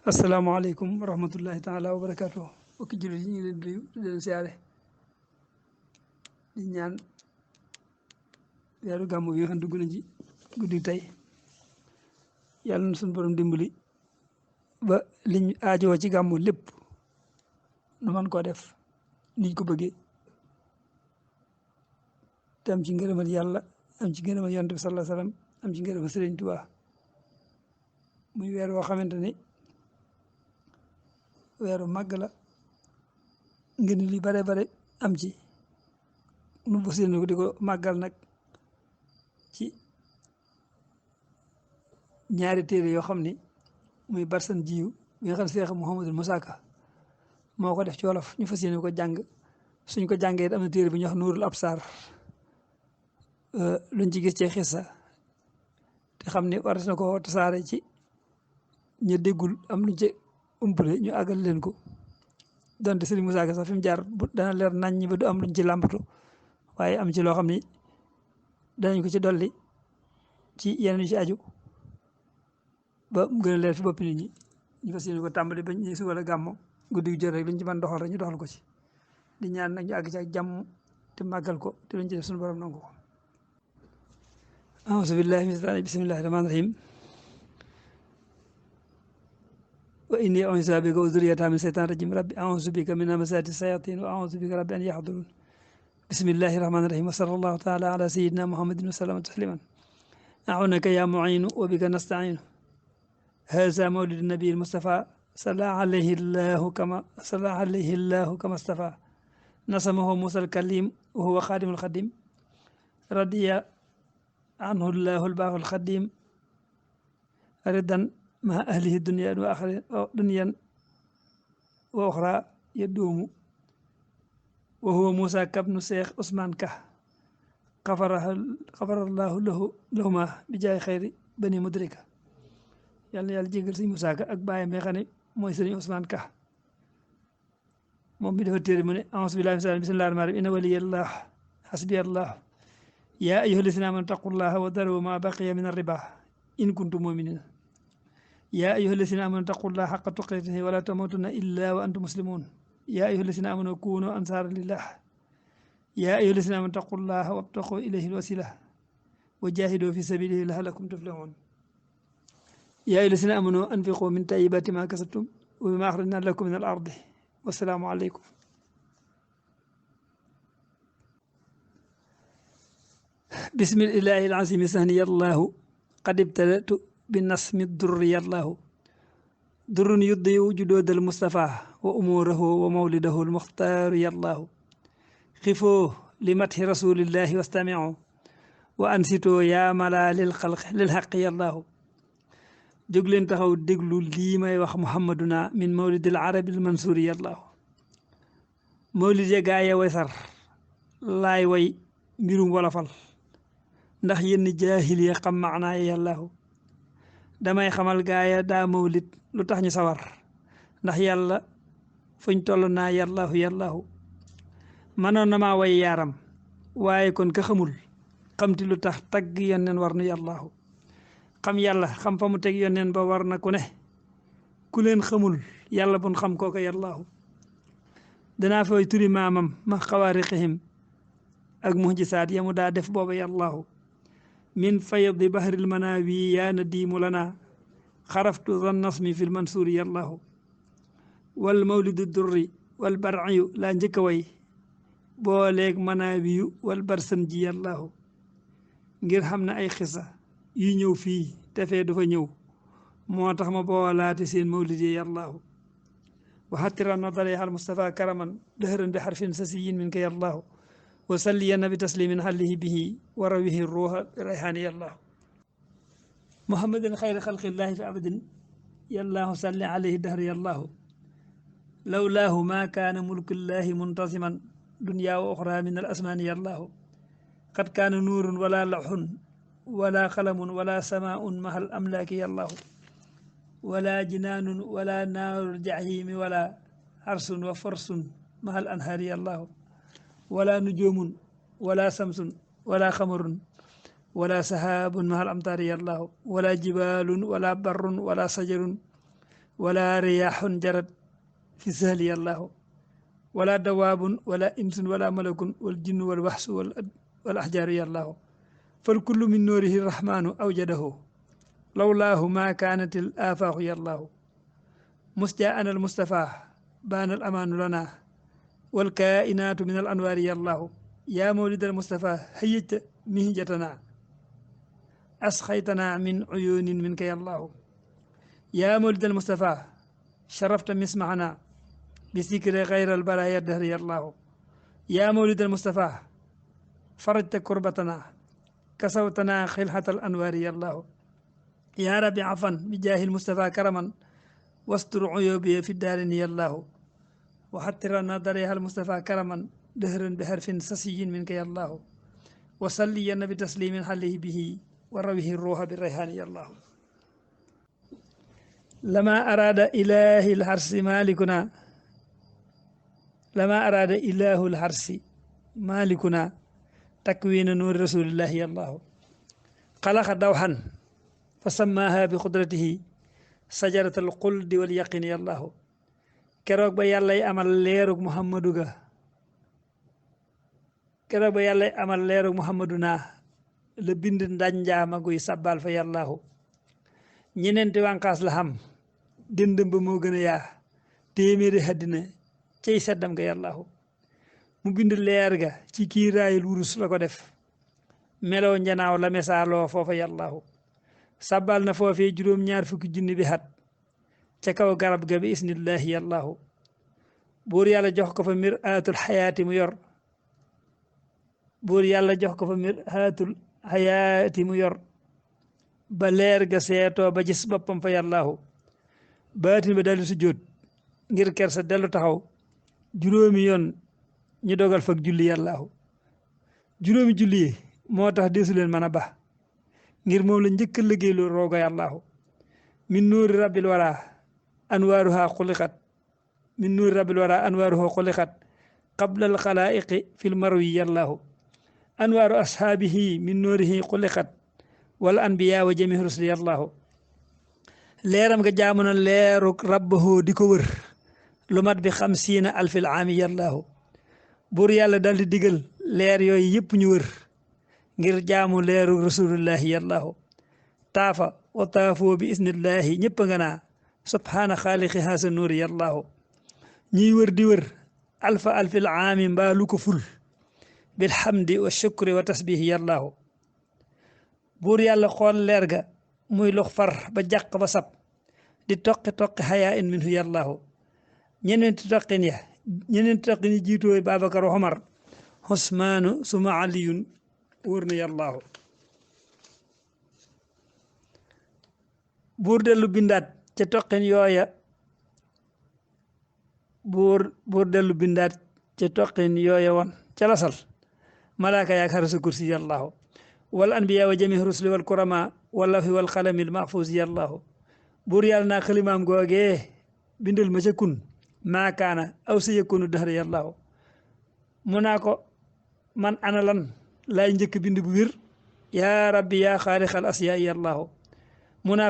asalaamaaleykum wa rahmatullahi taala wa barakaatu bokki jullit yi ñu ngi leen di nuyu di leen siyaare di ñaan weeru gàmmu bi nga xam dugg na ci guddi tey yàlla na suñu borom dimbali ba liñ aajoo ci gàmmu lépp nu man koo def niñ ko bëggee te am ci ngërëmal yàlla am ci ngërëmal yonent bi sallallahu alayhi wasallam am ci ngërëmal Sëriñ Tuubaa muy weer woo xamante ni weeru màgg la ngeen li bare bare am ci nu bu seen ko di ko màggal nag ci ñaari téere yoo xam ni muy barsan jiw bi nga xam ne Seex Muhammadul Musaa Ka moo ko def ci wolof ñu fas yéene ko jàng suñ ko jàngee it am na téere bi ñuy wax Nuurul Absaar luñ ci gis ci xissa te xam ni war na ko tasaare ci ñu déggul am luñ ci umpale ñu àggal leen ko donte Sëriñ Musaa Ka sax fi mu jaar dana leer nañ ñi ba du am luñ ci làmbatu waaye am ci loo xam ni danañ ko ci dolli ci yeneen yu ci aju ba mu gën a leer fi bopp nit ñi ñu fas yéene ko tàmbali ba ñu suba la gàmmo guddi gi jot rek luñ ci mën doxal rek ñu doxal ko ci di ñaan nag ñu àgg ci ak jàmm te màggal ko te luñ ci def suñu borom nangu ko auzu billahi min shaytaani bismillahi rahmaani rahim wa inni u'iizuha bika wa zurriyyataha min shaytaani rajim rabbi a'uuzu bika min hamazaati shayatin wa a'uuzu bika rabbi an yahdurun bismillahi rahmaani rahim wa sallallahu taala ala sayyidina muhammadin wa sallama tasliman a'unaka ya mu'inu wa bika nasta'inu haza mawlidu nabi mustafa salla alayhi llahu kama stafa nasamahu musa alkalim wa huwa xaadimul xadim radiya anhu llahu albaaxul xadim ridan ma ahlihi dunyan wa oxra yaduumu wa huwa Musa kabnu Seex Usmaan Ka xafarallahu lahuma bi jaay xayri bani mudrika yàlla na yàlla jégal sëñ Musa Ka ak bàyyam bi nga xam ne mooy sëriñ Usmaan Ka moom bi dafa téere mu ne a'uuzu billahi mina shaytaani bismillahi rahmaani rahiim inna waliyallah hasbiyallah yaa ayyuha llazina amanu taqullaha wa daru ma baqiya min arriba in kuntum mu'minin yaa ayyuha llazina amanu taqullaha haqqa tuqaatihi wa la tamutunna illa wa antum muslimun yaa ayyuha llazina amanu kunu ansaara lillah yaa ayyuha llazina amanu taqullaha wabtaqu ilayhi alwasila wa jahidu fi sabilihi la'allakum tuflihun yaa ayyuha llazina amanu anfiqu min tayyibati ma kasabtum wa mimma akhrajna lakum min al-ardi wassalaamu aleykum bismillahi al-azimi sahniyallahu qad ibtadatu bi nasmi durri yallahu durrun yuddiyu judoodal Mustafa wa umurahu wa mawlidahu almuxtaaru yallahu xifoo li mathi rasulillahi wastamiu wa ansitoo yaa mala lil xalq lil xaq yallahu jóg leen taxaw déglu lii may wax muhammaduna min mawlidil arabil mansuuri yallahu mawlid ya gaaya wasar laay way mbirum wolofal ndax yenn jaahil ya xam maanaa yallahu damay xamal gaaya daa mawlid lu tax ñu sawar ndax yàlla fuñ toll naa yàllaahu yàllaahu mënoon na maa way yaaram waaye kon ka xamul xamti lu tax tagg yonneen war nu yàllaahu xam yàlla xam fa mu teg yonneen ba war na ku ne ku leen xamul yàlla bun xam kooka yàllaahu danaa fay turi maamam ma xawaariqihim ak muhjisaat yamu daa def booba yàllaahu min faydi bahril manaawi yaa na diimu lana xaraftu zan nasmi fil mansuuri yallahu wal mawlidu durri wal bar'iyu laa njëkk a way booleeg manaawiyu wal barsan ji yallahu ngir xam ne ay xisa yu ñëw fii te fee du fa ñëw moo tax ma boolaate seen mawlid yi yallahu wa xattira nadari al mustafa karaman dëhëran bi xarfin sasiyin min ka yallahu wa salliyanna bi taslimin xallihi bihi wa rawihi ruuxa rayhaani yallahu muhammadin xayri xalqillahi fi abadin yallaahu salli alayhi dahri yallaahu lawlaahu maa kaana mulkullahi muntasiman dunya wa oxra min al asmaani yallaahu qad kaana nuurun wala lawxun wala xalamun wala samaaun mahal amlaaki yallaahu wala jinaanun wala naarul jaxiimi wala arsun wa forsun mahal anhaari yallaahu wala nujoomun wala samsun wala xamarun wala sahaabun mahal amtaari yallaahu wala jibaalun wala barrun wala sajarun wala riyaaxun jarat fi sahli yàllaahu wala dawaabun wala insun wala malakun wal jinnu wal waxsu wal axjaaru yàllaahu fal kullu min nuurihi rahmaanu awjadahu lawlaahu ma kaanat al aafaaxu yàllaahu musjaana al mustafa baana al amaanu lana wal kainaatu min al anwaari yàllaahu yaa mawlid al mustafa hayyajta mihjatana asxaytana min uyunin minka yàllaahu yaa mawlid al mustafa sharafta mismaxana bi sikri xayra al baraaya dahri yàllaahu yaa mawlid al mustafa farajta kurbatana kasawtana xilxata al anwaari yàllaahu yaa rabbi afan bi jaahil mustafa karaman wastur uyubi fi daarini yàllaahu waxattirana dareha al mustafa karaman dëhran bi harfin sasiyin minka yàllaahu wa salliyanna bi taslimin xalihi bihi wa rawihi ruuxa bi rayhaani yàllaahu lama araada ilahi lxarsi malikuna lama araada ilahu lxarsi malikuna takwina nuuri rasulillahi yàllaahu xalaqa dawxan fa sammaaha bi qudratihi sajaratal xuldi wal yaqin yàllaahu keroog ba yàllay amal leerug muhammadu ga keroog ba yàllay amal leerug muhammadu naa la bind ndanjaama guy sabbal fa yàllaahu ñeneenti wànqaas la xam dëndëm ba moo gën a yaa téeméeri haddina cey seddam ga yàllaahu mu bind leer ga ci kiiraayul wurus la ko def meloo njanaaw la mesaaloo foofa yàllaahu sabbal na foofee juróom-ñaar fukki junni bi hat ca kaw garab ga bi isnillahi yàllaahu buur yàlla jox ko fa mir aatul xayaati mu yor buur yàlla jox ko fa mir aatul xayaati mu yor ba leer ga seetoo ba gis boppam fa yàllaahu baatin ba daldi sujjóot ngir kersa dellu taxaw juróomi yoon ñu dogal fag julli yàllaahu juróomi julli yi moo tax deesu leen mën a ba ngir moom la njëkk a liggéey lu rooga yàllaahu min nuuri rabbil wara anwaaruha xuliqat min nuuri rabbil wara anwaaruha xuliqat qabla al xalaa'iqi fil marwi yàllaahu anwaaru ashaabihi min nuurihi xuliqat wal anbiyaa wa jami rusli yàllaahu leeram nga jaamu na leeruk rabbahu di ko wër lu mat bi 50 alfil aami yàllaahu buur yàlla dal di digal leer yooyu yëpp ñu wër ngir jaamu leeru rasulullahi yàllaahu taafa wa taafoo bi isnillahi ñëpp nga naa subhaana xaaliqi haasa nuuri yàllaahu ñuy wër di wër alfa alfil aami mbaa lu ko ful bilhamdi wa shukri wa tasbihi yàllaahu buur yàlla xool leer ga muy lux far ba jàq ba sab di toqi toqi xayaa in minhu yàllaahu ñeneenti toqin yi jiitooy Babacar Omar Usmaanu suma aliyun wóor na yàllaahu buur dellu bindaat ca toqin yooya buur dellu bindaat ca toqin yooya woon ca lasal malaaka yaak xarasu kursi yàllaahu wal anbiya wa jami rusli wal kurama wallafi wal xalamil mahfuus yàllaahu buur yàlla naa xalimaam googee bindal ma ca kun maakaana aw sa yakunu dahra yàllaahu mu naa ko man ana lan laay njëkk bind bu wér yaa rabbi yaa xaaliqal asyaa yàllaahu mu naa